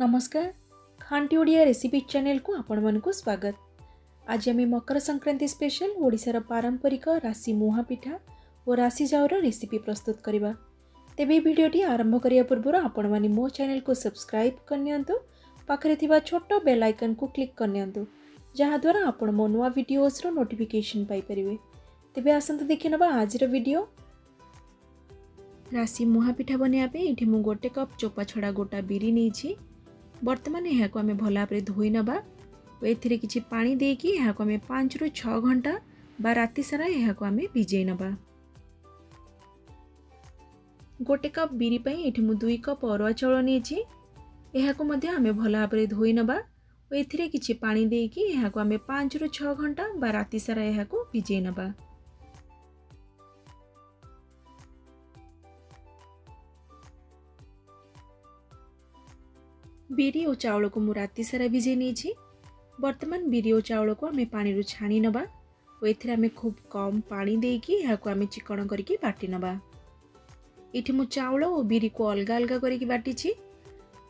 ନମସ୍କାର, ଖାଣ୍ଟି ଓଡ଼ିଆ ରେସିପି ଚ୍ୟାନେଲକୁ ଆପଣମାନଙ୍କୁ ସ୍ୱାଗତ। ଆଜି ଆମେ ମକର ସଂକ୍ରାନ୍ତି ସ୍ପେଶାଲ ଓଡ଼ିଶାର ପାରମ୍ପରିକ ରାଶି ମୁହାଁ ପିଠା ଓ ରାଶି ଜାଉର ରେସିପି ପ୍ରସ୍ତୁତ କରିବା। ତେବେ ଏହି ଭିଡ଼ିଓଟି ଆରମ୍ଭ କରିବା ପୂର୍ବରୁ ଆପଣମାନେ ମୋ ଚ୍ୟାନେଲକୁ ସବସ୍କ୍ରାଇବ୍ କରିନିଅନ୍ତୁ, ପାଖରେ ଥିବା ଛୋଟ ବେଲ୍ ଆଇକନ୍କୁ କ୍ଲିକ୍ କରିନିଅନ୍ତୁ, ଯାହାଦ୍ୱାରା ଆପଣ ମୋ ନୂଆ ଭିଡ଼ିଓସ୍ର ନୋଟିଫିକେସନ୍ ପାଇପାରିବେ। ତେବେ ଆସନ୍ତୁ ଦେଖିନେବା ଆଜିର ଭିଡ଼ିଓ। ରାଶି ମୁହାଁ ପିଠା ବନେଇବା ପାଇଁ ଏଠି ମୁଁ 1 କପ୍ ଚୋପା ଛଡ଼ା ଗୋଟା ବିରି ନେଇଛି। ବର୍ତ୍ତମାନ ଏହାକୁ ଆମେ ଭଲ ଭାବରେ ଧୋଇ ନେବା ଓ ଏଥିରେ କିଛି ପାଣି ଦେଇକି ଏହାକୁ ଆମେ 5ରୁ 6 ଘଣ୍ଟା ବା ରାତି ସାରା ଏହାକୁ ଆମେ ଭିଜେଇ ନେବା। 1 କପ୍ ବିରି ପାଇଁ ଏଠି ମୁଁ 2 କପ୍ ଅରୁଆ ଚାଉଳ ନେଇଛି। ଏହାକୁ ମଧ୍ୟ ଆମେ ଭଲ ଭାବରେ ଧୋଇ ନେବା ଓ ଏଥିରେ କିଛି ପାଣି ଦେଇକି ଏହାକୁ ଆମେ 5ରୁ 6 ଘଣ୍ଟା ବା ରାତି ସାରା ଏହାକୁ ଭିଜେଇ ନେବା। ବିରି ଓ ଚାଉଳକୁ ମୁଁ ରାତି ସାରା ଭିଜେଇ ନେଇଛି। ବର୍ତ୍ତମାନ ବିରି ଓ ଚାଉଳକୁ ଆମେ ପାଣିରୁ ଛାଣି ନେବା ଓ ଏଥିରେ ଆମେ ଖୁବ୍ କମ୍ ପାଣି ଦେଇକି ଏହାକୁ ଆମେ ଚିକଣ କରିକି ବାଟି ନେବା। ଏଠି ମୁଁ ଚାଉଳ ଓ ବିରିକୁ ଅଲଗା ଅଲଗା କରିକି ବାଟିଛି।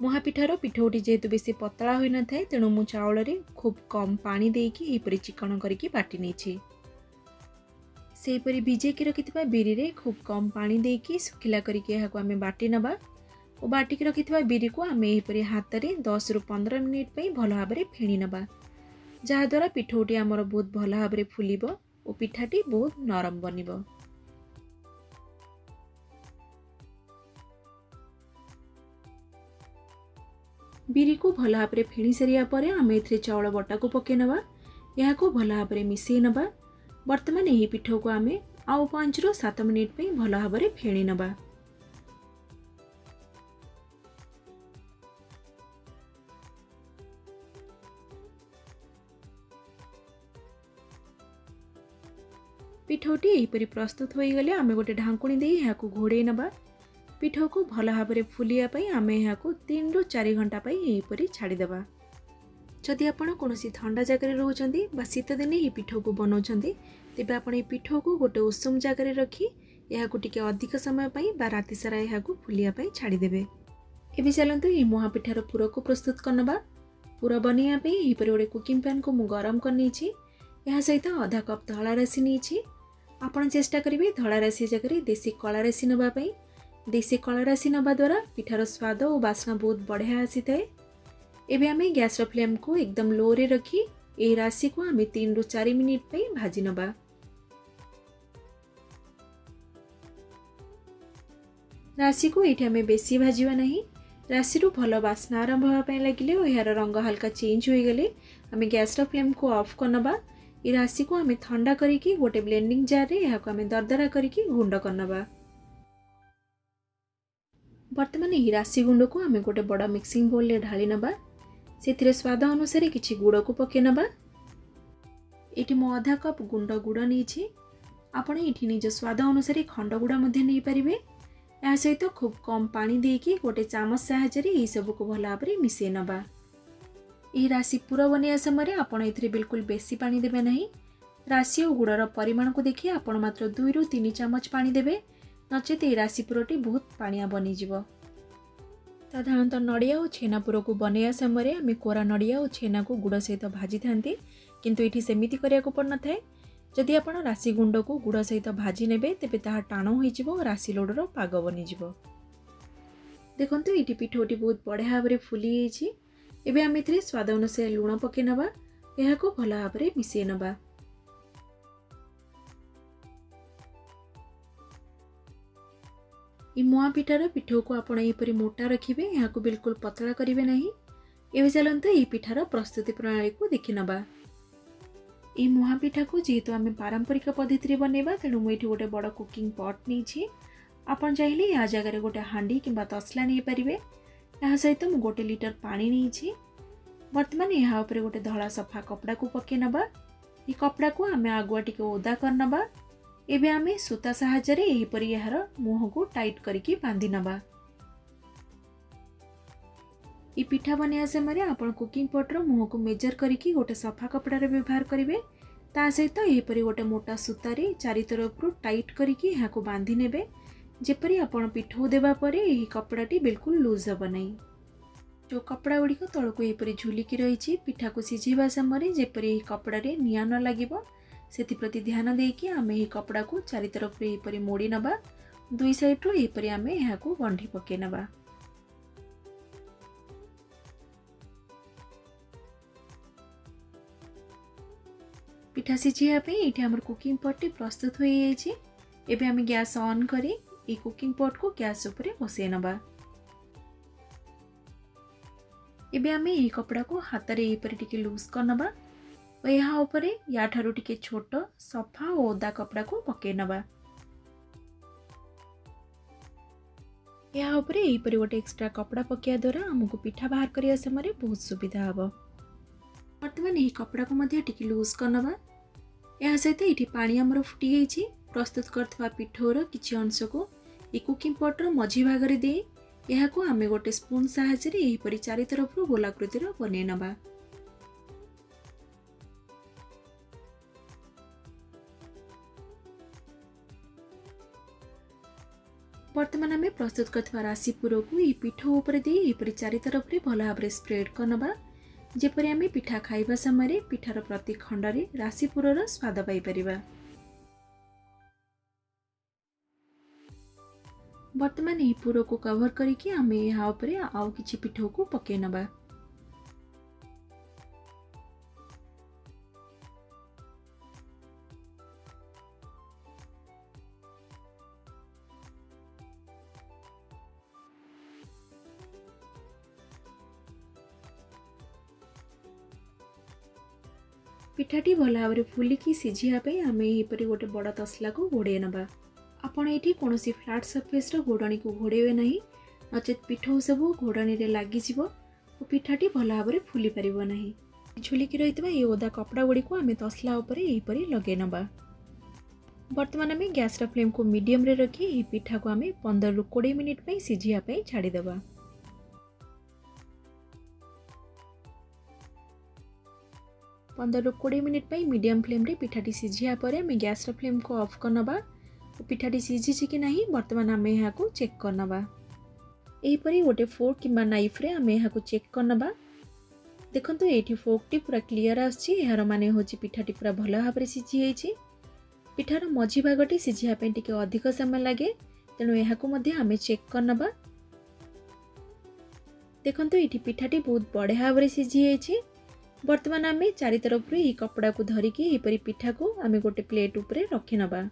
ମୁହାଁ ପିଠାର ପିଠଉଟି ଯେହେତୁ ବେଶୀ ପତଳା ହୋଇନଥାଏ, ତେଣୁ ମୁଁ ଚାଉଳରେ ଖୁବ୍ କମ୍ ପାଣି ଦେଇକି ଏହିପରି ଚିକଣ କରିକି ବାଟି ନେଇଛି। ସେହିପରି ଭିଜେଇକି ରଖିଥିବା ବିରିରେ ଖୁବ୍ କମ୍ ପାଣି ଦେଇକି ଶୁଖିଲା କରିକି ଏହାକୁ ଆମେ ବାଟି ନେବା ଓ ବାଟିକି ରଖିଥିବା ବିରିକୁ ଆମେ ଏହିପରି ହାତରେ 10ରୁ 15 ମିନିଟ୍ ପାଇଁ ଭଲ ଭାବରେ ଫେଣି ନେବା, ଯାହାଦ୍ୱାରା ପିଠଉଟି ଆମର ବହୁତ ଭଲ ଭାବରେ ଫୁଲିବ ଓ ପିଠାଟି ବହୁତ ନରମ ବନିବ। ବିରିକୁ ଭଲ ଭାବରେ ଫେଣି ସାରିବା ପରେ ଆମେ ଏଥିରେ ଚାଉଳ ବଟାକୁ ପକାଇ ନେବା, ଏହାକୁ ଭଲ ଭାବରେ ମିଶାଇ ନେବା। ବର୍ତ୍ତମାନ ଏହି ପିଠଉକୁ ଆମେ ଆଉ 5ରୁ 7 ମିନିଟ୍ ପାଇଁ ଭଲ ଭାବରେ ଫେଣି ନେବା। ପିଠଉଟି ଏହିପରି ପ୍ରସ୍ତୁତ ହୋଇଗଲେ ଆମେ ଗୋଟେ ଢାଙ୍କୁଣୀ ଦେଇ ଏହାକୁ ଘୋଡ଼େଇ ନେବା। ପିଠଉକୁ ଭଲ ଭାବରେ ଫୁଲିବା ପାଇଁ ଆମେ ଏହାକୁ 3ରୁ 4 ଘଣ୍ଟା ପାଇଁ ଏହିପରି ଛାଡ଼ିଦେବା। ଯଦି ଆପଣ କୌଣସି ଥଣ୍ଡା ଜାଗାରେ ରହୁଛନ୍ତି ବା ଶୀତଦିନେ ଏହି ପିଠଉକୁ ବନାଉଛନ୍ତି, ତେବେ ଆପଣ ଏହି ପିଠଉକୁ ଗୋଟେ ଉଷୁମ ଜାଗାରେ ରଖି ଏହାକୁ ଟିକେ ଅଧିକ ସମୟ ପାଇଁ ବା ରାତି ସାରା ଏହାକୁ ଫୁଲିବା ପାଇଁ ଛାଡ଼ିଦେବେ। ଏବେ ଚାଲନ୍ତୁ ଏହି ମୁହାଁ ପିଠାର ପୁରକୁ ପ୍ରସ୍ତୁତ କରିନେବା। ପୁର ବନେଇବା ପାଇଁ ଏହିପରି ଗୋଟେ କୁକିଂ ପ୍ୟାନ୍କୁ ମୁଁ ଗରମ କରିନେଇଛି। ଏହା ସହିତ ଅଧା କପ୍ ଧଳା ରାଶି ନେଇଛି। ଆପଣ ଚେଷ୍ଟା କରିବେ ଧଳା ରାଶି ଜାଗାରେ ଦେଶୀ କଳା ରାଶି ନେବା ପାଇଁ। ଦେଶୀ କଳା ରାଶି ନେବା ଦ୍ୱାରା ପିଠାର ସ୍ୱାଦ ଓ ବାସ୍ନା ବହୁତ ବଢ଼ିଆ ଆସିଥାଏ। ଏବେ ଆମେ ଗ୍ୟାସ୍ର ଫ୍ଲେମ୍କୁ ଏକଦମ ଲୋରେ ରଖି ଏହି ରାଶିକୁ ଆମେ 3ରୁ 4 ମିନିଟ୍ ପାଇଁ ଭାଜି ନେବା। ରାଶିକୁ ଏଇଠି ଆମେ ବେଶୀ ଭାଜିବା ନାହିଁ। ରାଶିରୁ ଭଲ ବାସ୍ନା ଆରମ୍ଭ ହେବା ପାଇଁ ଲାଗିଲେ ଓ ଏହାର ରଙ୍ଗ ହାଲକା ଚେଞ୍ଜ ହୋଇଗଲେ ଆମେ ଗ୍ୟାସ୍ର ଫ୍ଲେମ୍କୁ ଅଫ୍ କରିନେବା। ଏ ରାଶିକୁ ଆମେ ଥଣ୍ଡା କରିକି ଗୋଟେ ବ୍ଲେଣ୍ଡିଂ ଜାର୍ରେ ଏହାକୁ ଆମେ ଦରଦରା କରିକି ଗୁଣ୍ଡ କରିନେବା। ବର୍ତ୍ତମାନ ଏହି ରାଶି ଗୁଣ୍ଡକୁ ଆମେ ଗୋଟେ ବଡ଼ ମିକ୍ସିଂ ବୋଲ୍ରେ ଢାଳି ନେବା। ସେଥିରେ ସ୍ୱାଦ ଅନୁସାରେ କିଛି ଗୁଡ଼କୁ ପକାଇ ନେବା। ଏଠି ମୁଁ ଅଧା କପ୍ ଗୁଣ୍ଡ ଗୁଡ଼ ନେଇଛି। ଆପଣ ଏଠି ନିଜ ସ୍ୱାଦ ଅନୁସାରେ ଖଣ୍ଡ ଗୁଡ଼ ମଧ୍ୟ ନେଇପାରିବେ। ଏହା ସହିତ ଖୁବ୍ କମ୍ ପାଣି ଦେଇକି ଗୋଟେ ଚାମଚ ସାହାଯ୍ୟରେ ଏହିସବୁକୁ ଭଲ ଭାବରେ ମିଶାଇ ନେବା। ଏହି ରାଶି ପୁର ବନେଇବା ସମୟରେ ଆପଣ ଏଥିରେ ବିଲକୁଲ ବେଶୀ ପାଣି ଦେବେ ନାହିଁ। ରାଶି ଓ ଗୁଡ଼ର ପରିମାଣକୁ ଦେଖି ଆପଣ ମାତ୍ର 2ରୁ 3 ଚାମଚ ପାଣି ଦେବେ, ନଚେତ ଏହି ରାଶି ପୁରଟି ବହୁତ ପାଣିଆ ବନିଯିବ। ସାଧାରଣତଃ ନଡ଼ିଆ ଓ ଛେନା ପୁରକୁ ବନେଇବା ସମୟରେ ଆମେ କୋରା ନଡ଼ିଆ ଓ ଛେନାକୁ ଗୁଡ଼ ସହିତ ଭାଜିଥାନ୍ତି, କିନ୍ତୁ ଏଠି ସେମିତି କରିବାକୁ ପଡ଼ିନଥାଏ। ଯଦି ଆପଣ ରାଶି ଗୁଣ୍ଡକୁ ଗୁଡ଼ ସହିତ ଭାଜି ନେବେ ତେବେ ତାହା ଟାଣ ହୋଇଯିବ ଓ ରାଶି ଲୋଡ଼ର ପାଗ ବନିଯିବ। ଦେଖନ୍ତୁ, ଏଇଠି ପିଠଉଟି ବହୁତ ବଢ଼ିଆ ଭାବରେ ଫୁଲି ଯାଇଛି। ଏବେ ଆମେ ଏଥିରେ ସ୍ୱାଦ ଅନୁସାରେ ଲୁଣ ପକାଇ ନେବା, ଏହାକୁ ଭଲ ଭାବରେ ମିଶାଇ ନେବା। ଏହି ମୁଆଁ ପିଠାର ପିଠଉକୁ ଆପଣ ଏହିପରି ମୋଟା ରଖିବେ, ଏହାକୁ ବିଲକୁଲ ପତଳା କରିବେ ନାହିଁ। ଏବେ ଚାଲନ୍ତୁ ଏହି ପିଠାର ପ୍ରସ୍ତୁତି ପ୍ରଣାଳୀକୁ ଦେଖିନେବା। ଏହି ମୁଆଁ ପିଠାକୁ ଯେହେତୁ ଆମେ ପାରମ୍ପରିକ ପଦ୍ଧତିରେ ବନେଇବା, ତେଣୁ ମୁଁ ଏଠି ଗୋଟେ ବଡ଼ କୁକିଂ ପଟ୍ ନେଇଛି। ଆପଣ ଚାହିଁଲେ ଏହା ଜାଗାରେ ଗୋଟେ ହାଣ୍ଡି କିମ୍ବା ତସଲା ନେଇପାରିବେ। ଏହା ସହିତ ମୁଁ 1 ଲିଟର ପାଣି ନେଇଛି। ବର୍ତ୍ତମାନ ଏହା ଉପରେ ଗୋଟେ ଧଳା ସଫା କପଡ଼ାକୁ ପକାଇ ନେବା। ଏହି କପଡ଼ାକୁ ଆମେ ଆଗୁଆ ଟିକେ ଓଦା କରିନେବା। ଏବେ ଆମେ ସୂତା ସାହାଯ୍ୟରେ ଏହିପରି ଏହାର ମୁହଁକୁ ଟାଇଟ୍ କରିକି ବାନ୍ଧି ନେବା। ଏହି ପିଠା ବନେଇବା ସମୟରେ ଆପଣ କୁକିଂ ପଟ୍ର ମୁହଁକୁ ମେଜର କରିକି ଗୋଟେ ସଫା କପଡ଼ାର ବ୍ୟବହାର କରିବେ। ତା ସହିତ ଏହିପରି ଗୋଟେ ମୋଟା ସୂତାରେ ଚାରି ତରଫରୁ ଟାଇଟ୍ କରିକି ଏହାକୁ ବାନ୍ଧି ନେବେ, ଯେପରି ଆପଣ ପିଠଉ ଦେବା ପରେ ଏହି କପଡ଼ାଟି ବିଲକୁଲ ଲୁଜ୍ ହେବ ନାହିଁ। ଯେଉଁ କପଡ଼ା ଗୁଡ଼ିକ ତଳକୁ ଏହିପରି ଝୁଲିକି ରହିଛି, ପିଠାକୁ ସିଝେଇବା ସମୟରେ ଯେପରି ଏହି କପଡ଼ାରେ ନିଆଁ ନ ଲାଗିବ ସେଥିପ୍ରତି ଧ୍ୟାନ ଦେଇକି ଆମେ ଏହି କପଡ଼ାକୁ ଚାରି ତରଫରୁ ଏହିପରି ମୋଡ଼ି ନେବା। ଦୁଇ ସାଇଡ଼ରୁ ଏହିପରି ଆମେ ଏହାକୁ ଗଣ୍ଠି ପକାଇ ନେବା। ପିଠା ସିଝେଇବା ପାଇଁ ଏଇଠି ଆମର କୁକିଂ ପଟ୍ଟି ପ୍ରସ୍ତୁତ ହୋଇଯାଇଛି। ଏବେ ଆମେ ଗ୍ୟାସ୍ ଅନ୍ କରି ଏହି କୁକିଂ ପଟ୍କୁ ଗ୍ୟାସ୍ ଉପରେ ବସାଇ ନେବା। ଏବେ ଆମେ ଏହି କପଡ଼ାକୁ ହାତରେ ଏହିପରି ଟିକେ ଲୁଜ୍ କରିନେବା ଓ ଏହା ଉପରେ ୟାଠାରୁ ଟିକେ ଛୋଟ ସଫା ଓ ଓଦା କପଡ଼ାକୁ ପକାଇ ନେବା। ଏହା ଉପରେ ଏହିପରି ଗୋଟେ ଏକ୍ସଟ୍ରା କପଡ଼ା ପକାଇବା ଦ୍ୱାରା ଆମକୁ ପିଠା ବାହାର କରିବା ସମୟରେ ବହୁତ ସୁବିଧା ହେବ। ବର୍ତ୍ତମାନ ଏହି କପଡ଼ାକୁ ମଧ୍ୟ ଟିକେ ଲୁଜ୍ କରିନେବା। ଏହା ସହିତ ଏଇଠି ପାଣି ଆମର ଫୁଟିଯାଇଛି। ପ୍ରସ୍ତୁତ କରିଥିବା ପିଠଉର କିଛି ଅଂଶକୁ ଏହି କୁକିଂ ପଟ୍ର ମଝି ଭାଗରେ ଦେଇ ଏହାକୁ ଆମେ ଗୋଟେ ସ୍ପୁନ୍ ସାହାଯ୍ୟରେ ଏହିପରି ଚାରି ତରଫରୁ ଗୋଲାକୃତିର ବନେଇ ନେବା। ବର୍ତ୍ତମାନ ଆମେ ପ୍ରସ୍ତୁତ କରିଥିବା ରାଶି ପୁରକୁ ଏହି ପିଠଉ ଉପରେ ଦେଇ ଏହିପରି ଚାରି ତରଫରେ ଭଲ ଭାବରେ ସ୍ପ୍ରେଡ୍ କରିନେବା, ଯେପରି ଆମେ ପିଠା ଖାଇବା ସମୟରେ ପିଠାର ପ୍ରତି ଖଣ୍ଡରେ ରାଶି ପୁରର ସ୍ୱାଦ ପାଇପାରିବା। ବର୍ତ୍ତମାନ ଏହି ପୁରକୁ କଭର କରିକି ଆମେ ଏହା ଉପରେ ଆଉ କିଛି ପିଠଉକୁ ପକାଇ ନେବା। ପିଠାଟି ଭଲ ଭାବରେ ଫୁଲିକି ସିଝିବା ପାଇଁ ଆମେ ଏହିପରି ଗୋଟେ ବଡ଼ ତସଲାକୁ ଘୋଡ଼େଇ ନେବା। ଆପଣ ଏଇଠି କୌଣସି ଫ୍ଲାଟ୍ ସର୍ଫେସ୍ର ଘୋଡ଼ଣୀକୁ ଘୋଡ଼େଇବେ ନାହିଁ, ନଚେତ୍ ପିଠଉ ସବୁ ଘୋଡ଼ଣୀରେ ଲାଗିଯିବ ଓ ପିଠାଟି ଭଲ ଭାବରେ ଫୁଲି ପାରିବ ନାହିଁ। ଝୁଲିକି ରହିଥିବା ଏହି ଓଦା କପଡ଼ା ଗୁଡ଼ିକୁ ଆମେ ତସଲା ଉପରେ ଏହିପରି ଲଗାଇ ନେବା। ବର୍ତ୍ତମାନ ଆମେ ଗ୍ୟାସ୍ର ଫ୍ଲେମ୍କୁ ମିଡ଼ିୟମ୍ରେ ରଖି ଏହି ପିଠାକୁ ଆମେ 15ରୁ 20 ମିନିଟ୍ ପାଇଁ ସିଝିବା ପାଇଁ ଛାଡ଼ିଦେବା। 15ରୁ 20 ମିନିଟ୍ ପାଇଁ ମିଡ଼ିୟମ୍ ଫ୍ଲେମ୍ରେ ପିଠାଟି ସିଝିବା ପରେ ଆମେ ଗ୍ୟାସ୍ର ଫ୍ଲେମ୍କୁ ଅଫ୍ କରିନେବା ଓ ପିଠାଟି ସିଝିଛି କି ନାହିଁ ବର୍ତ୍ତମାନ ଆମେ ଏହାକୁ ଚେକ୍ କରିନେବା। ଏହିପରି ଗୋଟେ ଫୋର୍କ କିମ୍ବା ନାଇଫ୍ରେ ଆମେ ଏହାକୁ ଚେକ୍ କରିନେବା। ଦେଖନ୍ତୁ ଏଇଠି ଫୋର୍କଟି ପୁରା କ୍ଲିଅର୍ ଆସୁଛି, ଏହାର ମାନେ ହେଉଛି ପିଠାଟି ପୁରା ଭଲ ଭାବରେ ସିଝିଯାଇଛି। ପିଠାର ମଝି ଭାଗଟି ସିଝିବା ପାଇଁ ଟିକେ ଅଧିକ ସମୟ ଲାଗେ, ତେଣୁ ଏହାକୁ ମଧ୍ୟ ଆମେ ଚେକ୍ କରିନେବା। ଦେଖନ୍ତୁ ଏଇଠି ପିଠାଟି ବହୁତ ବଢ଼ିଆ ଭାବରେ ସିଝିଯାଇଛି। ବର୍ତ୍ତମାନ ଆମେ ଚାରି ତରଫରୁ ଏହି କପଡ଼ାକୁ ଧରିକି ଏହିପରି ପିଠାକୁ ଆମେ ଗୋଟେ ପ୍ଲେଟ୍ ଉପରେ ରଖିନେବା।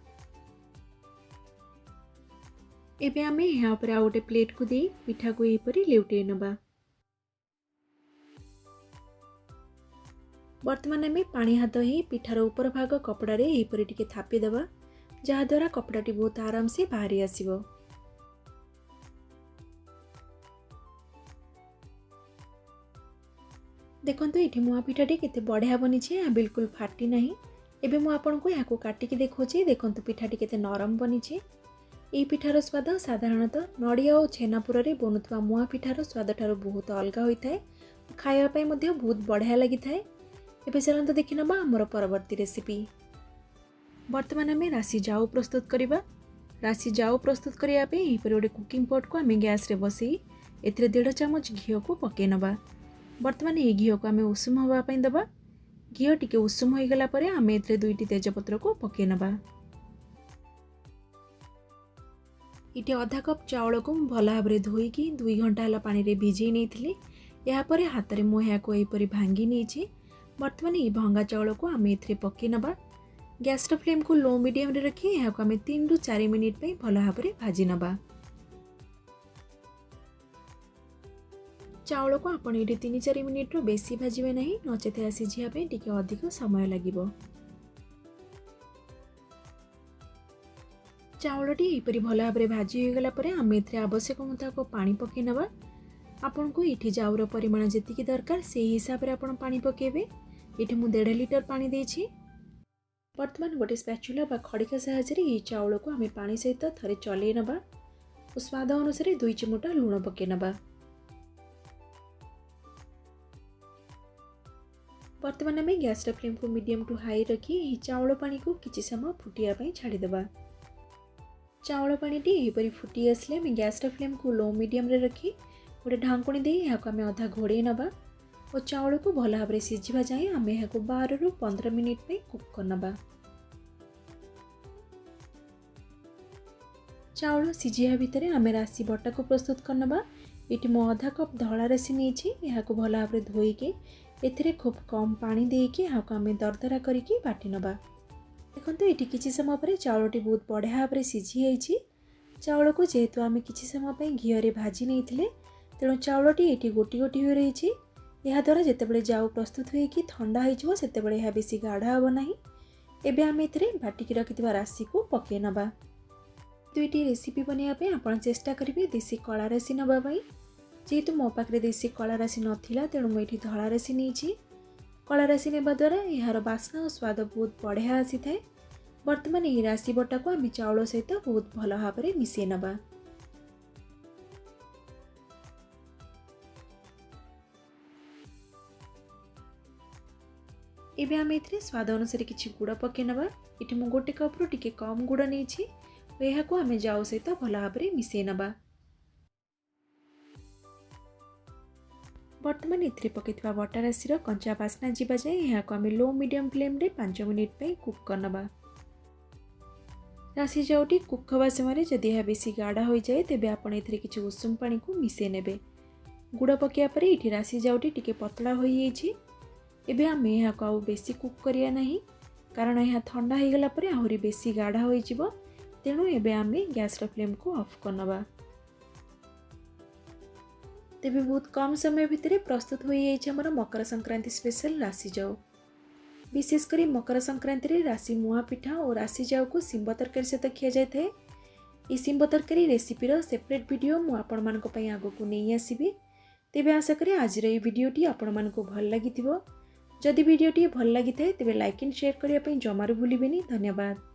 ଏବେ ଆମେ ଏହା ଉପରେ ଆଉ ଗୋଟେ ପ୍ଲେଟ୍କୁ ଦେଇ ପିଠାକୁ ଏହିପରି ଲେଉଟେଇ ନେବା। ବର୍ତ୍ତମାନ ଆମେ ପାଣି ହାତ ହେଇ ପିଠାର ଉପର ଭାଗ କପଡ଼ାରେ ଏହିପରି ଟିକେ ଥାପିଦେବା, ଯାହାଦ୍ୱାରା କପଡ଼ାଟି ବହୁତ ଆରାମସେ ବାହାରି ଆସିବ। ଦେଖନ୍ତୁ ଏଠି ମୁଆଁ ପିଠାଟି କେତେ ବଢ଼ିଆ ବନିଛି, ଏହା ବିଲକୁଲ ଫାଟି ନାହିଁ। ଏବେ ମୁଁ ଆପଣଙ୍କୁ ଏହାକୁ କାଟିକି ଦେଖାଉଛି। ଦେଖନ୍ତୁ ପିଠାଟି କେତେ ନରମ ବନିଛି। ଏହି ପିଠାର ସ୍ୱାଦ ସାଧାରଣତଃ ନଡ଼ିଆ ଓ ଛେନାପୁରରେ ବନୁଥିବା ମୁଆଁ ପିଠାର ସ୍ୱାଦଠାରୁ ବହୁତ ଅଲଗା ହୋଇଥାଏ। ଖାଇବା ପାଇଁ ମଧ୍ୟ ବହୁତ ବଢ଼ିଆ ଲାଗିଥାଏ। ଏବେ ଚାଲନ୍ତୁ ଦେଖିନେବା ଆମର ପରବର୍ତ୍ତୀ ରେସିପି। ବର୍ତ୍ତମାନ ଆମେ ରାଶି ଜାଉ ପ୍ରସ୍ତୁତ କରିବା। ରାଶି ଜାଉ ପ୍ରସ୍ତୁତ କରିବା ପାଇଁ ଏହିପରି ଗୋଟେ କୁକିଂ ପଟ୍କୁ ଆମେ ଗ୍ୟାସ୍ରେ ବସେଇ ଏଥିରେ 1.5 ଚାମଚ ଘିଅକୁ ପକାଇ ନେବା। ବର୍ତ୍ତମାନ ଏହି ଘିଅକୁ ଆମେ ଉଷୁମ ହେବା ପାଇଁ ଦେବା। ଘିଅ ଟିକେ ଉଷୁମ ହୋଇଗଲା ପରେ ଆମେ ଏଥିରେ 2ଟି ତେଜପତ୍ରକୁ ପକାଇ ନେବା। ଏଠି ଅଧା କପ୍ ଚାଉଳକୁ ମୁଁ ଭଲ ଭାବରେ ଧୋଇକି 2 ଘଣ୍ଟା ହେଲା ପାଣିରେ ଭିଜେଇ ନେଇଥିଲି। ଏହାପରେ ହାତରେ ମୁଁ ଏହାକୁ ଏହିପରି ଭାଙ୍ଗି ନେଇଛି। ବର୍ତ୍ତମାନ ଏହି ଭଙ୍ଗା ଚାଉଳକୁ ଆମେ ଏଥିରେ ପକାଇ ନେବା। ଗ୍ୟାସ୍ର ଫ୍ଲେମ୍କୁ ଲୋ ମିଡ଼ିୟମ୍ରେ ରଖି ଏହାକୁ ଆମେ 3ରୁ 4 ମିନିଟ୍ ପାଇଁ ଭଲ ଭାବରେ ଭାଜି ନେବା। ଚାଉଳକୁ ଆପଣ ଏଠି 3-4 ମିନିଟ୍ରୁ ବେଶୀ ଭାଜିବେ ନାହିଁ, ନଚେତ୍ ଏହା ସିଝିବା ପାଇଁ ଟିକେ ଅଧିକ ସମୟ ଲାଗିବ। ଚାଉଳଟି ଏହିପରି ଭଲ ଭାବରେ ଭାଜି ହୋଇଗଲା ପରେ ଆମେ ଏଥିରେ ଆବଶ୍ୟକ ମୁତାବକ ପାଣି ପକାଇ ନେବା। ଆପଣଙ୍କୁ ଏଠି ଜାଉର ପରିମାଣ ଯେତିକି ଦରକାର ସେଇ ହିସାବରେ ଆପଣ ପାଣି ପକାଇବେ। ଏଠି ମୁଁ 1.5 ଲିଟର ପାଣି ଦେଇଛି। ବର୍ତ୍ତମାନ ଗୋଟେ ସ୍ପାଚୁଲା ବା ଖଡ଼ିକା ସାହାଯ୍ୟରେ ଏହି ଚାଉଳକୁ ଆମେ ପାଣି ସହିତ ଥରେ ଚଲେଇ ନେବା ଓ ସ୍ୱାଦ ଅନୁସାରେ 2 ଚିମୁଟା ଲୁଣ ପକାଇ ନେବା। ବର୍ତ୍ତମାନ ଆମେ ଗ୍ୟାସ୍ର ଫ୍ଲେମ୍କୁ ମିଡ଼ିୟମ୍ ଟୁ ହାଇ ରଖି ଏହି ଚାଉଳ ପାଣିକୁ କିଛି ସମୟ ଫୁଟିବା ପାଇଁ ଛାଡ଼ିଦେବା। ଚାଉଳ ପାଣିଟି ଏହିପରି ଫୁଟି ଆସିଲେ ଆମେ ଗ୍ୟାସ୍ର ଫ୍ଲେମ୍କୁ ଲୋ ମିଡ଼ିୟମ୍ରେ ରଖି ଗୋଟେ ଢାଙ୍କୁଣୀ ଦେଇ ଏହାକୁ ଆମେ ଅଧା ଘୋଡ଼େଇ ନେବା ଓ ଚାଉଳକୁ ଭଲ ଭାବରେ ସିଝିବା ଯାଏଁ ଆମେ ଏହାକୁ 12ରୁ 15 ମିନିଟ୍ ପାଇଁ କୁକ୍ କରିନେବା। ଚାଉଳ ସିଝିବା ଭିତରେ ଆମେ ରାଶି ବଟାକୁ ପ୍ରସ୍ତୁତ କରିନେବା। ଏଠି ମୁଁ ଅଧା କପ୍ ଧଳା ରାଶି ନେଇଛି। ଏହାକୁ ଭଲ ଭାବରେ ଧୋଇକି ଏଥିରେ ଖୁବ୍ କମ୍ ପାଣି ଦେଇକି ଏହାକୁ ଆମେ ଦରଦରା କରିକି ବାଟି ନେବା। ଦେଖନ୍ତୁ, ଏଠି କିଛି ସମୟ ପରେ ଚାଉଳଟି ବହୁତ ବଢ଼ିଆ ଭାବରେ ସିଝି ଯାଇଛି। ଚାଉଳକୁ ଯେହେତୁ ଆମେ କିଛି ସମୟ ପାଇଁ ଘିଅରେ ଭାଜି ନେଇଥିଲେ, ତେଣୁ ଚାଉଳଟି ଏଠି ଗୋଟି ଗୋଟି ହୋଇ ରହିଛି। ଏହାଦ୍ୱାରା ଯେତେବେଳେ ଜାଉ ପ୍ରସ୍ତୁତ ହୋଇକି ଥଣ୍ଡା ହୋଇଯିବ, ସେତେବେଳେ ଏହା ବେଶୀ ଗାଢ଼ ହେବ ନାହିଁ। ଏବେ ଆମେ ଏଥିରେ ବାଟିକି ରଖିଥିବା ରାଶିକୁ ପକାଇ ନେବା। ଦୁଇଟି ରେସିପି ବନାଇବା ପାଇଁ ଆପଣ ଚେଷ୍ଟା କରିବେ ଦେଶୀ କଳା ରାଶି ନେବା ପାଇଁ। ଯେହେତୁ ମୋ ପାଖରେ ଦେଶୀ କଳା ରାଶି ନଥିଲା, ତେଣୁ ମୁଁ ଏଠି ଧଳା ରାଶି ନେଇଛି। କଳା ରାଶି ନେବା ଦ୍ୱାରା ଏହାର ବାସ୍ନା ଓ ସ୍ୱାଦ ବହୁତ ବଢ଼ିଆ ଆସିଥାଏ। ବର୍ତ୍ତମାନ ଏହି ରାଶି ବଟାକୁ ଆମେ ଚାଉଳ ସହିତ ବହୁତ ଭଲ ଭାବରେ ମିଶାଇ ନେବା। ଏବେ ଆମେ ଏଥିରେ ସ୍ୱାଦ ଅନୁସାରେ କିଛି ଗୁଡ଼ ପକାଇ ନେବା। ଏଠି ମୁଁ ଗୋଟେ କପ୍ରୁ ଟିକେ କମ୍ ଗୁଡ଼ ନେଇଛି ଓ ଏହାକୁ ଆମେ ଜାଉ ସହିତ ଭଲ ଭାବରେ ମିଶାଇ ନେବା। ବର୍ତ୍ତମାନ ଏଥିରେ ପକାଇଥିବା ବଟା ରାଶିର କଞ୍ଚା ବାସ୍ନା ଯିବା ଯାଏଁ ଏହାକୁ ଆମେ ଲୋ ମିଡ଼ିୟମ୍ ଫ୍ଲେମ୍ରେ 5 ମିନିଟ୍ ପାଇଁ କୁକ୍ କରିନେବା। ରାଶି ଜାଉଟି କୁକ୍ ହେବା ସମୟରେ ଯଦି ଏହା ବେଶୀ ଗାଢ଼ ହୋଇଯାଏ, ତେବେ ଆପଣ ଏଥିରେ କିଛି ଉଷୁମ ପାଣିକୁ ମିଶାଇ ନେବେ। ଗୁଡ଼ ପକାଇବା ପରେ ଏଠି ରାଶି ଜାଉଟି ଟିକେ ପତଳା ହୋଇଯାଇଛି। ଏବେ ଆମେ ଏହାକୁ ଆଉ ବେଶୀ କୁକ୍ କରିବା ନାହିଁ, କାରଣ ଏହା ଥଣ୍ଡା ହୋଇଗଲା ପରେ ଆହୁରି ବେଶୀ ଗାଢ଼ ହୋଇଯିବ। ତେଣୁ ଏବେ ଆମେ ଗ୍ୟାସ୍ର ଫ୍ଲେମ୍କୁ ଅଫ୍ କରିନେବା। ତେବେ ବହୁତ କମ୍ ସମୟ ଭିତରେ ପ୍ରସ୍ତୁତ ହୋଇଯାଇଛି ଆମର ମକର ସଂକ୍ରାନ୍ତି ସ୍ପେଶାଲ ରାଶି ଜାଉ। ବିଶେଷ କରି ମକର ସଂକ୍ରାନ୍ତିରେ ରାଶି ମୁଆଁ ପିଠା ଓ ରାଶି ଜାଉକୁ ଶିମ୍ବ ତରକାରୀ ସହିତ ଖିଆଯାଇଥାଏ। ଏହି ଶିମ୍ବ ତରକାରୀ ରେସିପିର ସେପାରେଟ୍ ଭିଡ଼ିଓ ମୁଁ ଆପଣମାନଙ୍କ ପାଇଁ ଆଗକୁ ନେଇ ଆସିବି। ତେବେ ଆଶା କରେ ଆଜିର ଏହି ଭିଡ଼ିଓଟି ଆପଣମାନଙ୍କୁ ଭଲ ଲାଗିଥିବ। ଯଦି ଭିଡ଼ିଓଟି ଭଲ ଲାଗିଥାଏ, ତେବେ ଲାଇକ୍ ଆଣ୍ଡ ସେୟାର କରିବା ପାଇଁ ଜମାରୁ ଭୁଲିବେନି। ଧନ୍ୟବାଦ।